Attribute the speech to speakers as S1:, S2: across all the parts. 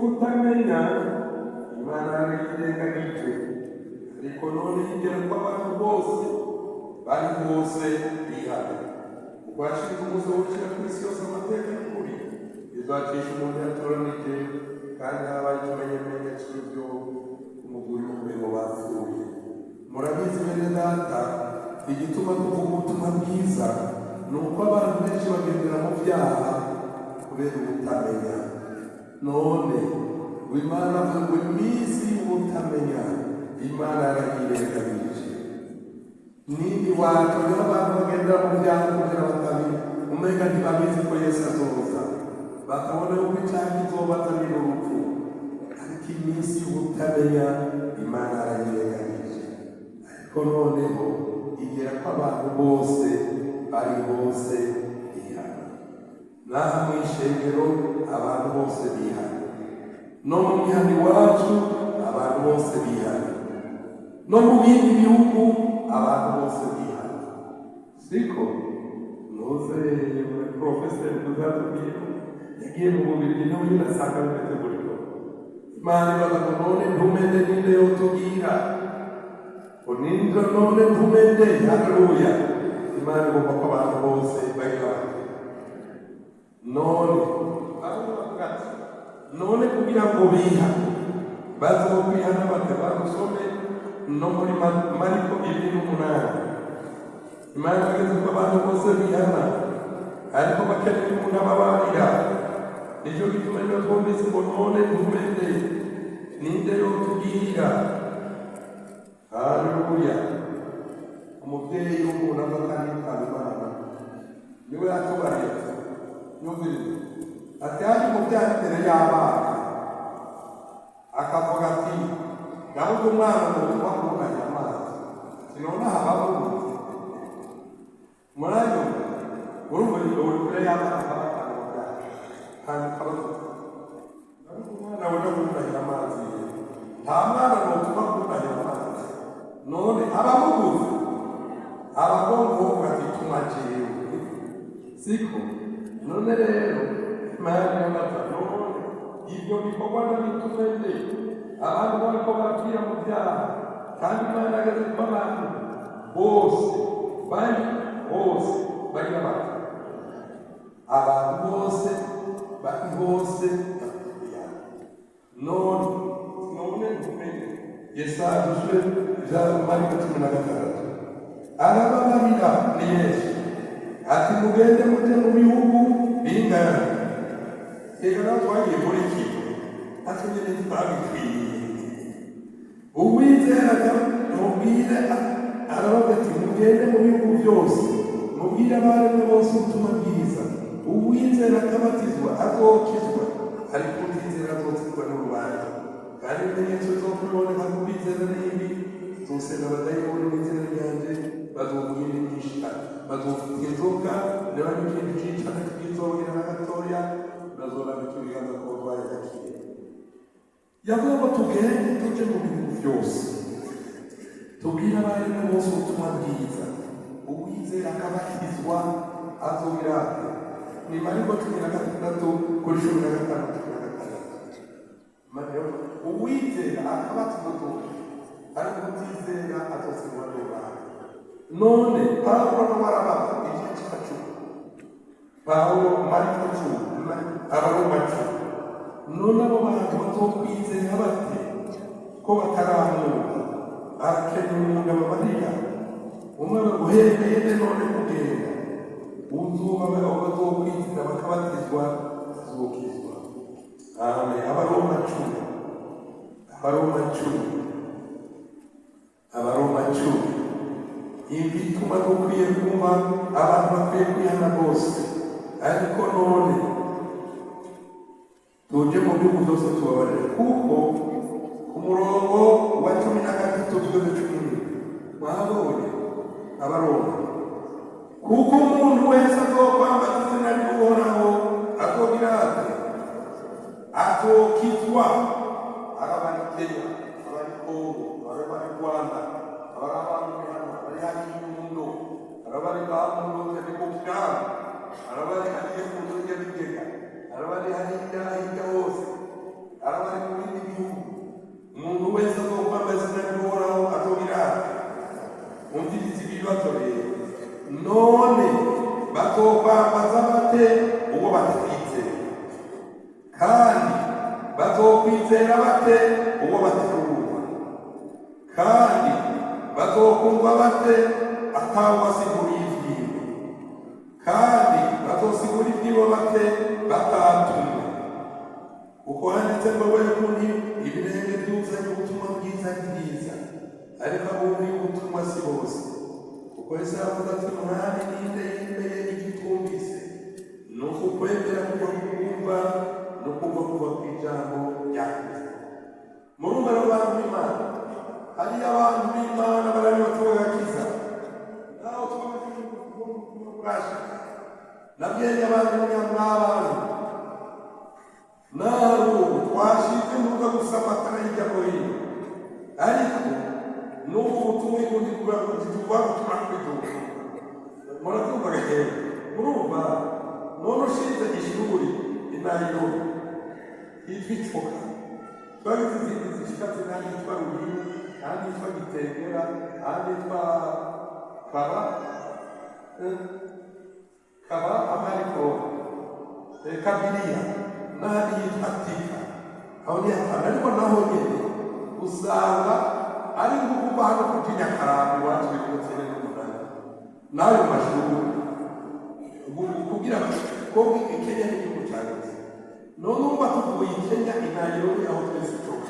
S1: Y'ukutamenya Imana yarayirengagije, ariko none yigera ko abantu bose bari bose bihana, kuko yashinze umuzo wo ku isi yose amateka y'ukuri izacisha umuntu yatoranije, kandi habaye ikimenyamenya cy'ibyo umuguri w'umurimo bapfuye. Murabizi bene data, igituma tuvuga ubutumwa bwiza ni uko abantu benshi bagendera mu byaha kubera ubutamenya. None ngo Imana avuga ngo iminsi y'ubutamenya Imana yarayirengagije. Nini wacu rero, abantu bagendera mu byaha kubera batabizi, umenga ntibabizi ko Yesu azoza, bakabona yuko icyaha kizobazanira urupfu. Ariko iminsi y'ubutamenya Imana yarayirengagije, ariko noneho igera ko abantu bose bari bose bihana. N'aha mu ishengero abantu bose bihana, no mu mihana iwacu abantu bose bihana, no mu bindi bihugu abantu bose bihana. Siko nuze porofeseri tuzatubwiye ko yagiye mu Bubirigi, nawe nyine asanga bimeze gutyo. Imana ibaza ngo none ntumende ninde yotubwira ngo ninde? None ntumende? Haleluya! Imana igomba ko abantu bose bagira bati none. Bamwe bavuga ati none kugira ngo bihane, bazokwihana bate? Bagusome no muri Mariko 2:8. Imana igeze ko abantu bose bihana, ariko bakeneye umuntu ababarira. Nicyo gituma rero twumvise ngo none ntumende ninde yotubwira? Haleluya! Umubyeyi w'umuntu ava kandi yitaba Imana niwe yatubariye ati yumvirize, ati yaje umubyeyi imbere y'abana akavuga ati ndabuze umwana ngo kunahira amazi, ati none aha babuze muranyumva. Urumva uri imbere y'abana akabatanga mu byaha kandi ukabavuga ndabuze umwana wenda kunahira amazi, nta mwana notuma kunahira amazi, none abamuguze abagomba kuvuga ati tuma jewe. Siko none rero Imana irabaza none ibyo bikorwa n'abitume nde? Abantu bariko barapfira mu byaha, kandi Imana ageze ko abantu bose bari hose bagira bati abantu bose bari hose bapfira. None ntumenye Yesaya dusubire ibya Mariko 16. Arababarira ni Yesu ati mugende muje mu bihugu bingana. Reka nawe twagiye muri kimwe, natwe nyine ntitwabikwiye. Uwizera mubwire, aravuga ati mugende mu bihugu byose, mubwire abaremwe bose ubutumwa bwiza. Uwizera akabatizwa azokizwa, ariko utizera azotsindwa n'urubanza. Kandi ibimenyetso bizokuboneka ku bizera n'ibi: bazosenga abadayimoni mu izina ryanje, bazovuga indimi nyinshi, bazofata inzoka, niba n'ikintu cica ntikizongera na gatoya, bazorambika ibiganza ku barwayi bakire. Yavuze ngo tugende tuje mu bihugu byose, tubwire abaremwe bose ubutumwa bwiza. Uwizera akabatizwa azogira ate? Ni Mariko 16 kuri 15, 16. Uwizera akabatizwa azokira, ariko utizera azotsindwa n'urubanza. None Pawulo nawe arabaza igice cya 10, Pawulo, Mariko 10, Abaroma 10: none abo bantu bazokwizera bate ko bataramwumva? Akenye umuntu ababarira umwe uhereye none kugenda uzuba bazokwizera bakabatizwa azokizwa. Amen. Abaroma 10, Abaroma 10, Abaroma 10. Ibi bituma dukwiye kumva abantu bakwiye kwihana rwose. Ariko none tuje mu bihugu byose tubabarire, kuko ku murongo wa 13 tugeze 17, mwabonye Abaroma: kuko umuntu wese azokwambaza izina ry'Uhoraho azogira ate? Azokizwa. Araba ari Kenya, aba ari Kongo, araba ari Rwanda, aba ari abantu hano bari hariya Inyundo, araba ari Bamunoze ni ku Kiranga, araba ari hariya ku nzu y'Abigega, araba ari hariya hirya hose, araba Kandi bazokwizera bate uwo batarumva? Kandi bazokumva bate atawubasiguriye ivyiwe? Kandi bazosigura ibyiwe bate batatumwe? Kuko handitse ngo: "We kundi ibirenge byuzanye ubutumwa bwiza ni byiza, ariko abumviye ubutumwa si bose." Kuko Yesu aravuga ati: "Mwami, ninde yemeye ibyo twumvise?" Ni uku kwemera kuva ku kumva, no kumva kuva ku ijambo rya Kristo. Murumva rero, bantu b'Imana, hariyo abantu b'Imana barabibatuwe gakiza naho twaba burashika. Nabwiye abantu mw'abantu, naho ubu twashize imbuga gusa, amatara hirya no hino, ariko n'ubu butumwa ikundi kugira ngo tuva turakwiduka. Murabyumva gahera, murumva. None ushinze ishuri i Nairobi yitwa Icoka, twagize izindi zishika zinani, yitwa Ruhiru, ahandi yitwa Gitengera, ahandi yitwa Kaba, Kaba amariko, Kabiliya, n'ahandi yitwa Tika. Aho ni hatanu, ariko naho nyene usanga ari nko kuva hano kuja i Nyakarambi iwacu 98 n'ayo mashuri kugira ko Kenya ni igihugu cagutse. None urumva, tuvuye i Kenya i Nairobi, aho twese tuba,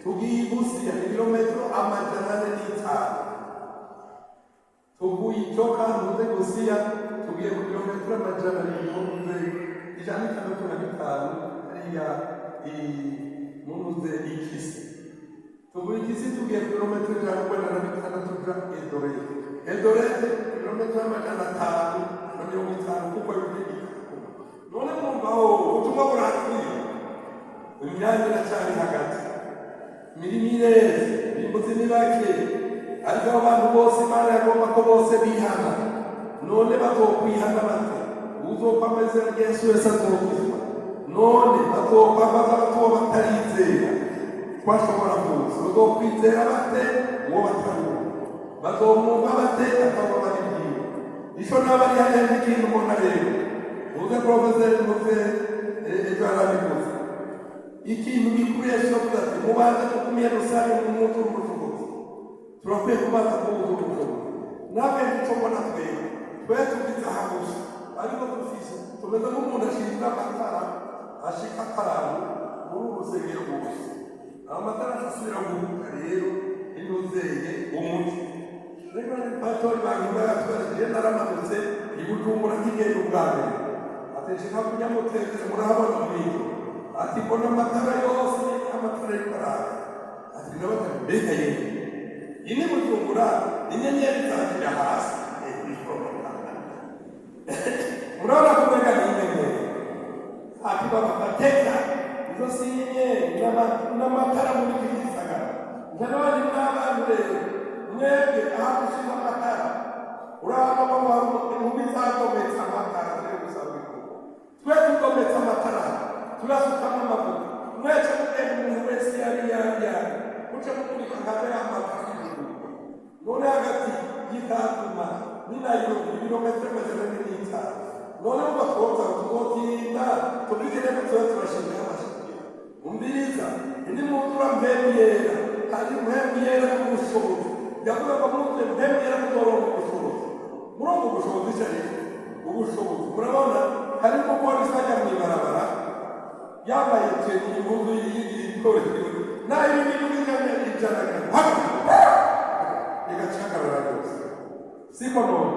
S1: tugiye i Busia, ni ibirometero 405. Tuvuye Icoka ntuze Busia, tugiye ku birometero 200 ntuze 165 hariya munuze Ikisi. Tuvuye Ikisi, tugiye ku birometero 196 tuja Eldoret. Eldoret, ibirometero 550, kuko biri. None mwumva aho ubutumwa burakwiye, imyanya iracyari hagati, imirimo ireze, imbuzi ni bake, ariko abo bantu bose Imana yagomba ko bose bihana. None bazokwihana bate? Uzokwambaza Yesu wese azokizwa. None bazokwambaza bate uwo batarizera ko ashobora kuza? Bazokwizera bate uwo batarumva? Bazomwumva bate ataba bari bwiwe? Ico naba ari hariya n'ikintu mbona rero, muze porofeseri, muze ejo yarabivuze, ikintu gikuru. Yesu yavuze ati: "Mubanze mukumye rusange mu mwuzure ubushobozi." Turakwiye kubanza kuwuzura ubushobozi. Natwe nicyo mbona, twebwe twe tugize aha gusa, ariko dufise, tumeze nk'umuntu ashinzwe amatara ashika 5 muri uru rusengero rwose. Ayo matara asubira guhuka rero inuzeye umuco. Rero ni patori bantu baratwereke, naramanutse i Bujumbura nkigenda ubwa mbere, ati: "Nshika kunyamutekere, murahabona mw'ijoro." Ati: "Mbona amatara yose, amatara ariko araka." Ati: "Ndabaza, mbega yemwe, iyi ni Bujumbura, inyenyeri zakira hasi?" Murabona ko mbega ni inyenyeri. Ati: "Baba, bateka izo si inyenyeri, n'amatara muri iki gisagara." Nje n'abandi n'abantu rero, mwebwe aha dushize amatara, urabona ko hari inkumi zagometse amatara ziri gusaba ibikorwa. Twe tugometse amatara, turasukamo amavuta, mwece mugenda, umuntu wese yari yari yari muce mumurika nkaza ya matara y'Igihugu. None hagati y'Ikatuma n'i Nairobi ibirometero 405. None mumva twoza tuzotinda tubigire ko tuba turashinga amashanyarazi. Umviriza, indi mwuzura Mpwemu Yera, hari Mpwemu Yera n'ubushobozi. Yavuga ngo mwuzure Mpwemu Yera muzoronka ubushobozi. Muronka ubushobozi icyo ari ubushobozi. Murabona hari umupolisi ajya mw'ibarabara yambaye tenue, impuzu y'igipolisi, naho ibindi bijyanye 100 igacagarara rwose, siko? None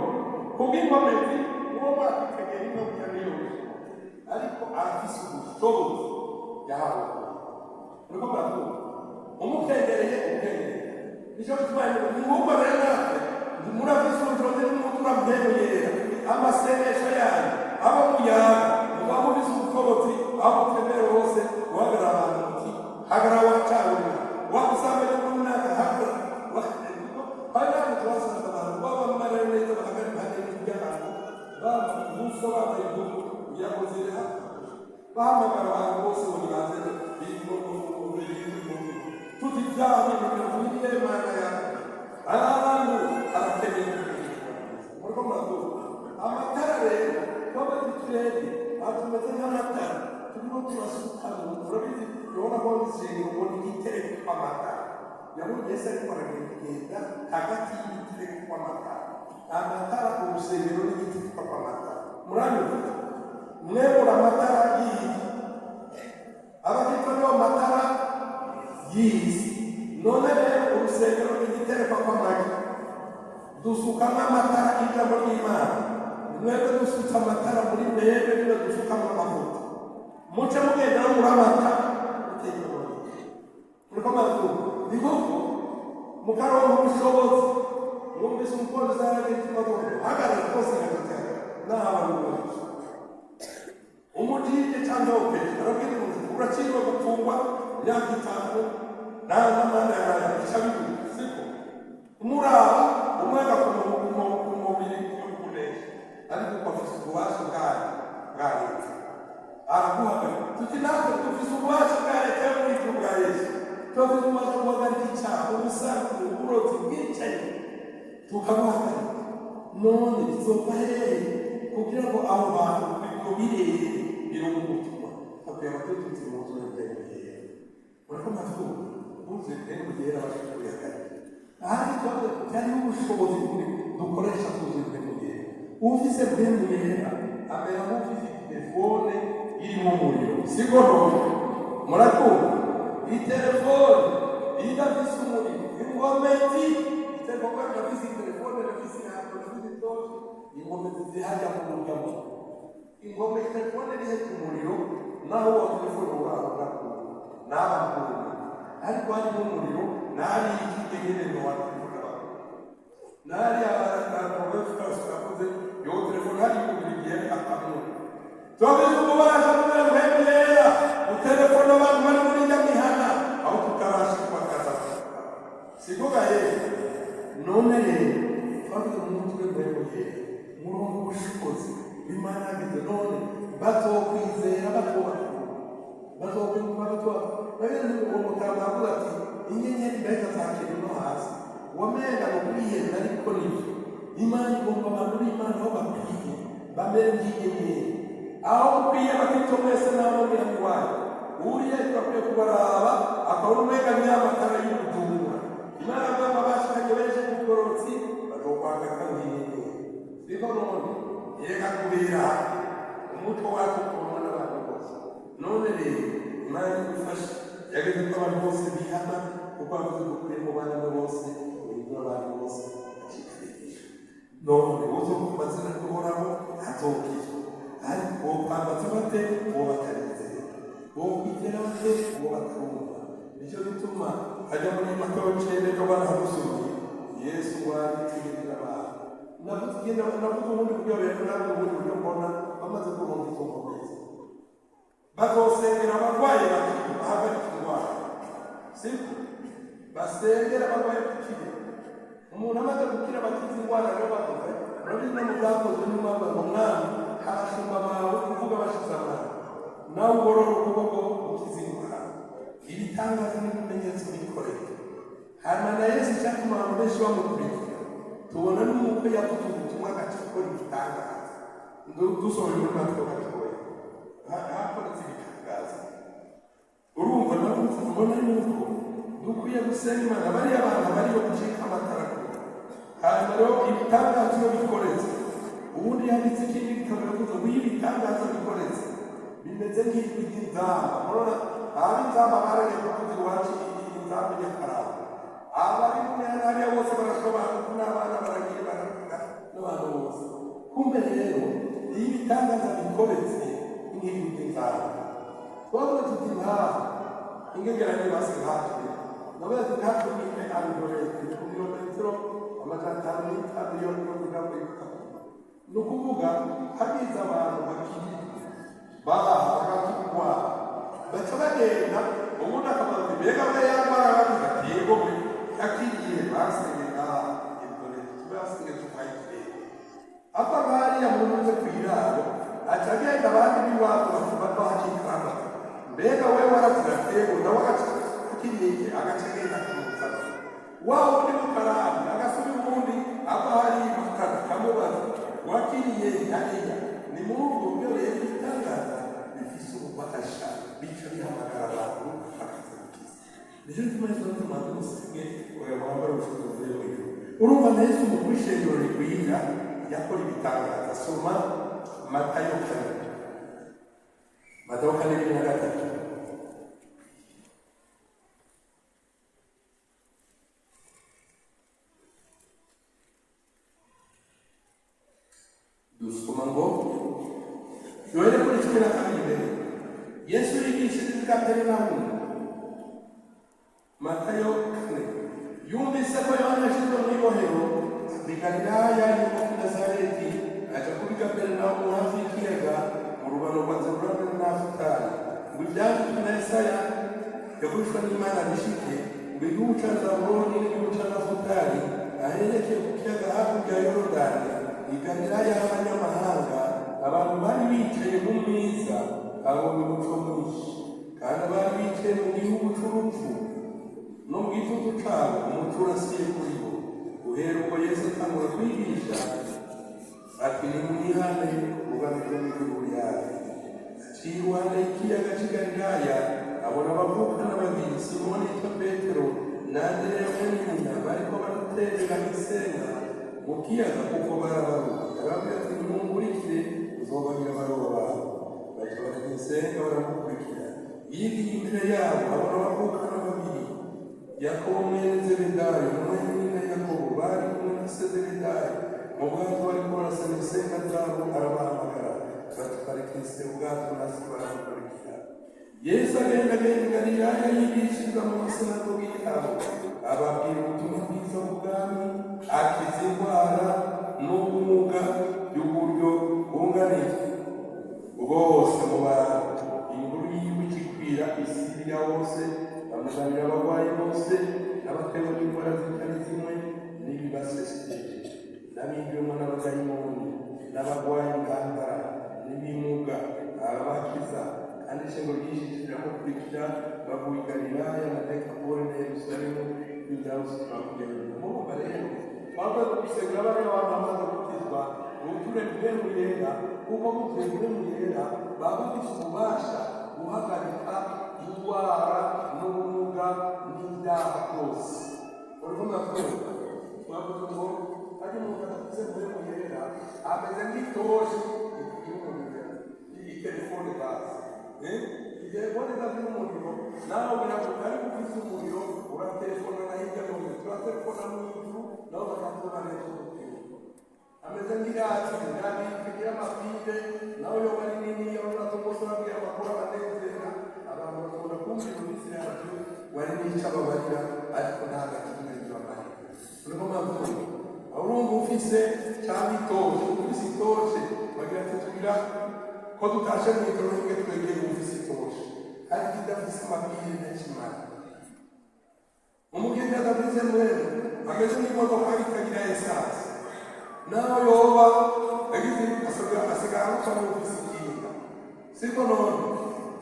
S1: kubw'inkomezi uwo mwakitegera imwe cyane yose, ariko arafise ubushobozi yahawe. Uriko muravuga umukengereye, umukengereye, nicyo gituma mwumva rero natwe murafise ubushobozi n'umutura Mpwemu Yera. Amasengesho yanyu, abo muyaga, muba mufise ubushobozi aho mutemera hose guhagarara abantu muti: "Hagarara, wacawe, wakusambanya runaka, hagarara." Hari n'ahantu tuhasanze abantu baba neza, bahagara impande y'abantu bambaye ubusa, bambaye impuzu kugira ngo zire, bahamagara abantu bose ngo nibaze tuti byaha bintu biriye. Mana yawe, abantu arakeneye. Muriko muravuga amatara rero, twaba twebwe aha tumeze nk'amatara, turimo turasukamo. Ishengero ngo ni igitereko kw'amatara. Yabonye Yesu ariko aragenda hagati y'ibitereko kw'amatara. Amatara, urusengero n'igitereko kw'amatara. Muranyumva? Mwebura amatara y'iyi, abakristo nibo matara y'iyi si. None rero urusengero ni igitereko kw'amagi, dusukamo amatara, ijambo ry'Imana. Mwebwe dusutse amatara muri mwebwe, niwe dusukamo amavuta, muce mugenda no muri amata muteye imbere. Muriko muravyumva? Ni koko mukaronka ubushobozi. Mwumvise umupolisi aragira ikibazo, hagarara rwose, ngatera naho ari umujije cyangwa opeje, arabwira umuntu uraciriwe gupfungwa imyaka 5 n'amanda yawe bica bibiri, siko umuraba umwega ku mubiri yo kunesha, ariko uko afise ububasha bwayo bwa leta araguhagarika. Tuti natwe dufise ububasha bwa leta yo muri ijuru bwa Yesu, turafise ububasha bwo guhagarika icyaha, ubusanzwe, uburozi, bwicanyi, tukabuhagarika. None bizova hehe kugira ngo abo bantu ibyo birere bironke ubutumwa? Hakwiye abatutsi mu nzu y'ubwenge yera. Urako mazuba buzuye ubwenge yera, abasha kubihagarika. Ahandi twavuze tuti hariho ubushobozi dukoresha twuzuye ubwenge yera. Ufise bwenge yera amera nk'ufise telefone irimo umuriro, siko? None murakumva? Iyi telefone iyo idafise umuriro, ingomezi, telefone ndafise, telefone ndafise, ntabwo ndafise itoshe, ingomezi zihajya mu muryango, ingome telefone iri ku muriro, naho uwo telefone uraho urakura naba muriro, ariko harimo umuriro nari ikige nyene wa telefone abantu nari abakoze yo telefone hari umuriro igihe akamura. Tubabizi ububasha bw'Imana yera, utelefone abantu bari muri nyamihana aho tutarasha kubakaza, sikuga ye. None rero twavuze mu mutwe mbere yera murongo ubushobozi Imana yagize. None bazokwizera batubaka, bazokwumva batubaka. Rero uwo mutama avuga ati inyenyeri mbega zakira no hasi, wamenga ngo kwihenda, ariko nivyo. Imana igomba abantu b'Imana aho bakwiye bamere nk'inyenyeri aho mukwiye. Bakristo mwese nabo iwanyu uriya turakwiye kubaraba, akabona umenga n'amatara y'ubujumbura. Imana avuga ngo abashakanye benshi ku bugororotsi bazokwanga nk'inyenyeri, siko? None yereka kubera umuco wacu kubonwa n'abantu bose. None rero Imana igufashe. Yageze ko abantu bose bihana, kuko avuze ko kuri mu bana be bose uhindura abantu bose bacika abigisha. None uzo ku mazina y'Uhoraho azokizwa, ariko wokwambaza bate uwo batarizera? Wokwizera bate uwo batarumva? Nicyo gituma ajya muri Matayo 9, ejo barahamusomye. Yesu wabitegerera abantu. Navuze igenda, navuze ubundi buryo rero, nabwo ubundi buryo mbona bamaze kuronka izo nkomezi, bazosengera abarwayi bakiri, bahagarika indwara, siko? Basengera abarwayi bakire. Umuntu amaze gukira bakiza indwara. Rero bavuze, urabizi no mu Byakozwe n'umwamba ngo: "Mwami, abashumba bawe kuvuga bashize amanga, nawe ugorora ukuboko ukiza indwara." Ibitangaza n'ibimenyetso bikoreka. Hanyuma na Yesu, icyatuma abantu benshi bamukurikira, tubona n'uko yavuze ubutumwa agaca akora ibitangaza. Dusomye muri Matayo gatoya, hakoretse ibitangaza. Urumva, navuze mbona yuko dukwiye gusenga Imana bariya bantu bariyo gucika amatara kure. Hanyuma rero ibitangaza iyo bikoretse, ubundi yanditse ikindi gitabo, yavuze ngo iyo ibitangaza bikoretse bimeze nk'ijwi ry'inzamba. Murabona ahaba inzamba, baragiye kuvuza iwacu inzamba nyakaraba, abari mu mihanda hariya bose barashobora, n'abana baragiye baravuga n'abantu bose. Kumbe rero iyo ibitangaza bikoretse nk'ijwi ry'inzamba, twavuze tuti nkaha ingegeranye basi nkatwe, navuze ati nkatwe ni Eldoret, ni ku birometero 505 yo kuja muri Kakuma. Ni ukuvuga hagize abantu bakiri baha bakakigwara, baca bagenda, ubundi akabaza mbega we yambara, bavuga ati yego we yakiriye, basenge ngaha Eldoret, tube basenge tukayikirere ava hariya mu ntuze kw'iraro, aca agenda, abandi b'iwabo bava hakikarama, mbega we waravuga ego, nawe agaca akiriye, agaca agenda akamuzana wa wundi mukarani, agasubira ubundi ava hariya Matana akamubaza wakiriye hariya. Ni muri ubwo buryo rero ibitangaza bifise ububasha, bica bihamagara abantu bakaza. Nicyo gituma Yesu avuze ngo musenge oya mwambare ubushobozi buvuye mu ijuru. Urumva na Yesu mu kwishengero rigwira yakora ibitangaza. Soma Matayo 4, Matayo 4:13. Dusoma ngo duhere kuri 12 mbere. Yesu yigishiriza i Kaperinawumu. Matayo 4. Yumvise ko Yohana yashyizwe mu ibohero, ava i Galilaya yimuka i Nazareti, aja kuba i Kaperinawumu hafi y'ikiyaga, mu rubano rwa Zebuloni na Nafutali, ngo ibyanditswe na Yesaya yavugishwa n'Imana bishike, ngo igihugu ca Zabuloni n'igihugu ca Nafutali, aherekeye ku kiyaga hakurya ya Yorodani, i Galilaya y'abanyamahanga, abantu bari bicaye mu mwiza babonye umuco mwinshi, kandi abari bicaye mu gihugu c'urupfu no mu gitutu cabo, umuco urasiye kuri bo. Guhera ubwo Yesu atangura kwigisha ati: "Nimwihane, ubwami bwo mu ijuru buri hafi." Aciye iruhande y'ikiyaga cy'i Galilaya, abona abavukana babiri, Simoni yitwa Petero na Andereya mwene nyina, bariko baraterera insenga mu kiyaga, kuko barabarovyi. Arababwira ati: "Nimunkurikire, nzobagira abaroba abantu." Baca bareka insenga, baramukurikira. Yigiye imbere yabo, abona abavukana babiri, Yakobo mwene Zebedayo na mwene nyina Yakobo, bari kumwe na se Zebedayo mu bwato, bariko barasana insenga zabo. Arabahamagara, baca bareka ubwato na se, baramukurikira. Yesu agenda agenda i Galilaya, yigishiriza mu masinagogi yabo, ababwira ubutumwa bwiza bw'ubwami, akiza indwara n'ubumuga by'uburyo bunganiye bwose mu bantu. Inkuru yiwe ikikwira isi ya hose, bamuzanira abarwayi bose n'abatewe n'indwara zitari zimwe n'ibibasesereje, n'abinjiwemo n'abadayimoni, n'abarwayi ingangara n'ibimuga, arabakiza. Kandi ishengo ryinshi riramukurikira bavuye i Galilaya na Dekapoli na Yerusalemu, Yudaya hose hakurya. Murumva rero, twavuye ku gusengera bariya bantu bamaze gukizwa, buture Mpwemu Yera, kuko butuye Mpwemu Yera baba bafise ububasha guhagarika indwara n'ubumuga n'ibyaha byose. Uriko murabyumva? Twavuze ngo hari umuntu adafise Mpwemu Yera ameze nk'itoroshi itagira umuriro, iyi telefone bazi. Iyi telefone itagira umuriro, nawe biravuga, ariko ufise umuriro uratelefona na hirya no hino, turatelefona mu ijuru nabo bakatubona neza. Umutima ameze nk'iradiyo, iradiyo itagira amapine, nawe yoba ari nini, urabona bose babwira amakuru abanezera, abantu bakabona kumvira iminsi radiyo wari n'icyo ababarira, ariko nta gakinga bibamarira. Uriko murabyumva? Aho urumva ufise cyangwa itoshe, ufise itoshe bagira ati: "Tugira ko tutashe mu ijoro, rimwe twegeye ufise itoshe," ariko idafise amapine menshi mara. Umugenzi adafise Mpwemu ameze nk'imodoka itagira essence, naho yoba yagize asigara aruta n'ufise ikinga, siko? None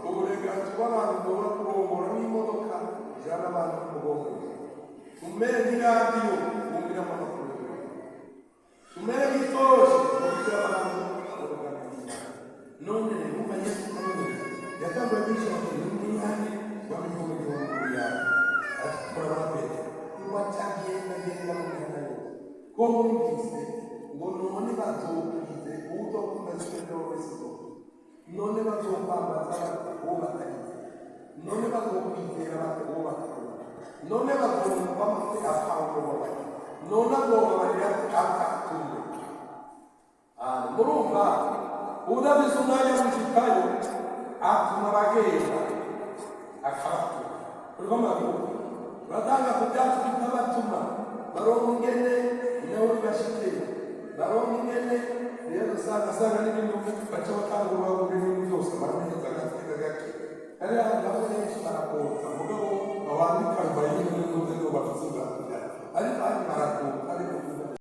S1: uburenganzira bw'abantu bwoba kurongora n'imodoka ijana abantu ku mugongo. Tumere nk'iradiyo bumviramo amakuru, tumere nk'itoroshi bumvira abantu baruganira. None rero umva, Yesu none yatanguye kwigisha abantu: "Nimwihane, ubwami bwo mu gihugu buri hafi." Atukura ba Petero ngo acagenda genda mu mihana yose, ko bumvise ngo none bazokwize uwuzokomeza Petero wese uzokwize, none bazokwambaza bate uwo batarize? None bazokwizera bate uwo batabona? None bazumva bate atawubabaye? None azobabarira ate atatumwe? Murumva, udafise umwanya w'ugushikayo atuma abagenda, akabatuma. Uriko murabyumva? Turatanga ku byacu bikabatuma, baronka ingene nawe bibashikeyo, baronka ingene. Rero usanga asanga n'ibintu baca batangura bagura ibintu byose, barameza agateka gake. Hari abantu bamwe benshi barakota, mugabo abandika bayine n'intuze ngo bafise ibyakurya, ariko abandi barakota, ariko